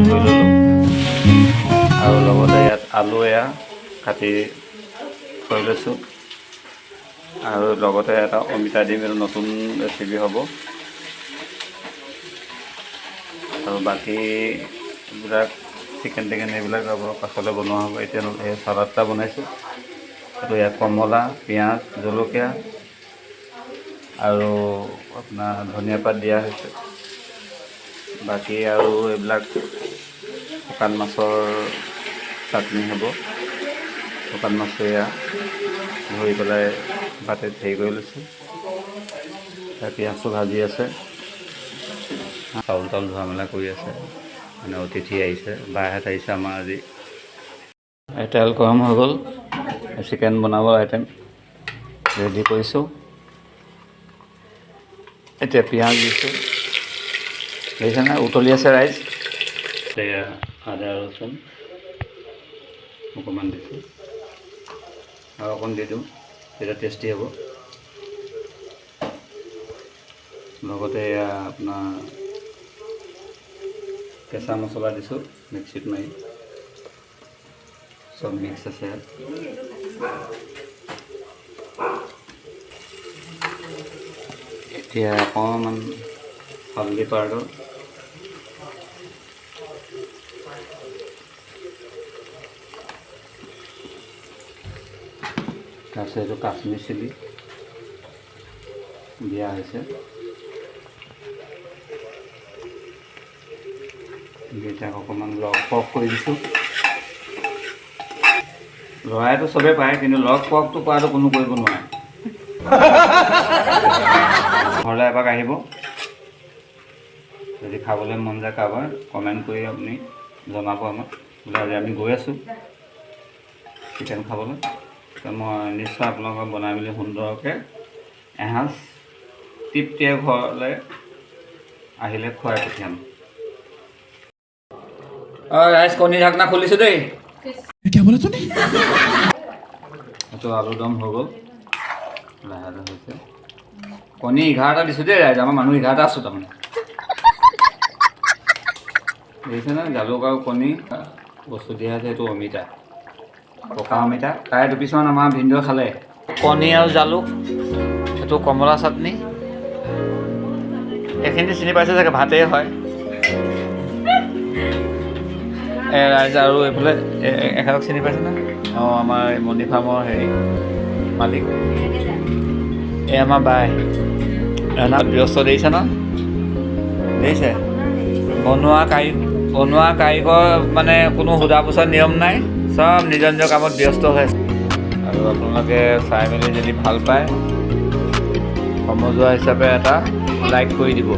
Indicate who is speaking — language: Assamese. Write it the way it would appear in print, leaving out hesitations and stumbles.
Speaker 1: ধুই ল'লোঁ আৰু লগতে ইয়াত আলু এয়া কাটি থৈ লৈছোঁ আৰু লগতে এটা অমিতা দিম। এইটো নতুন ৰেচিপি হ'ব। আৰু বাকী এইবিলাক চিকেন টিকেন এইবিলাক অলপ পাছলৈ বনোৱা হ'ব। এতিয়া এই চালাড এটা বনাইছোঁ। এইটো ইয়াত কমলা, পিঁয়াজ, জলকীয়া আৰু আপোনাৰ ধনিয়া পাত দিয়া হৈছে। বাকী আৰু এইবিলাক শুকান মাছৰ চাটনি হ'ব। শুকান মাছ এয়া ধৰি পেলাই বাতিত হেৰি কৰি লৈছোঁ। পিঁয়াজটো ভাজি আছে, চাউল তাউল ধোৱা মেলা কৰি আছে। মানে অতিথি আহিছে, বাইহঁত আহিছে আমাৰ আজি। এই তেল গৰম হৈ গ'ল, চিকেন বনাব আইটেম ৰেডি কৰিছোঁ। এতিয়া পিঁয়াজ দিছোঁ। দেখিছেনে, উতলি আছে ৰাইজ। এয়া আদা ৰচুন অকণমান দিছোঁ আৰু অকণ দি দিওঁ, তেতিয়া টেষ্টি হ'ব। লগতে এয়া আপোনাৰ কেঁচা মছলা দিছোঁ মিক্সিত মাৰি, চব মিক্স আছে ইয়াত। এতিয়া অকণমান হালধি পাউডাৰ, তাৰপিছত এইটো কাশ্মীৰ চিলি দিয়া হৈছে। এতিয়া অকণমান লগ পক কৰি দিছোঁ। ল'ৰাইতো চবেই পায়, কিন্তু লগ পকটো কৰাটো কোনো কৰিব নোৱাৰে। ঘৰলৈ এপাক আহিব, যদি খাবলৈ মন যায় কাৰোবাৰ, কমেণ্ট কৰি আপুনি জনাব আমাক, বোলে আজি আমি গৈ আছোঁ চিকেন খাবলৈ। তো মই নিশ্চয় আপোনালোকক বনাই মেলি সুন্দৰকৈ এসাঁজ তৃপ্তিৰে ঘৰলৈ আহিলে খুৱাই পঠিয়াম। অঁ ৰাইজ, কণী ঢাকনা খুলিছোঁ দেই।
Speaker 2: क्या बोला तूने?
Speaker 1: এইটো আলু দম হৈ গ'ল, লাহে লাহে হৈছে। কণী 11টা দিছোঁ দেই ৰাইজ, আমাৰ মানুহ 11টা আছোঁ তাৰমানে। দেখিছেনে, জালুক আৰু কণী বস্তু দিয়া হৈছে। এইটো অমিতা, পকা অমিতা, তাৰে দুপিছমান আমাৰ ভিনদেউ খালে। কণী আৰু জালুক, এইটো কমলা চাটনি। এইখিনি চিনি পাইছে চাগে, ভাতেই হয়। এই ৰাইজ, আৰু এইফালে এখেতক চিনি পাইছেনে? অঁ, আমাৰ এই মণি ফাৰ্মৰ হেৰি মালিক। এই আমাৰ বাই এনাত ব্যস্ত, দেখিছে ন? দেখিছে, বনোৱা কাৰিকৰ মানে কোনো সোধা পোছাৰ নিয়ম নাই, চব নিজৰ নিজৰ কামত ব্যস্ত হৈ আছে। আৰু আপোনালোকে চাই মেলি যদি ভাল পায়, সমজুৱা হিচাপে এটা লাইক কৰি দিব।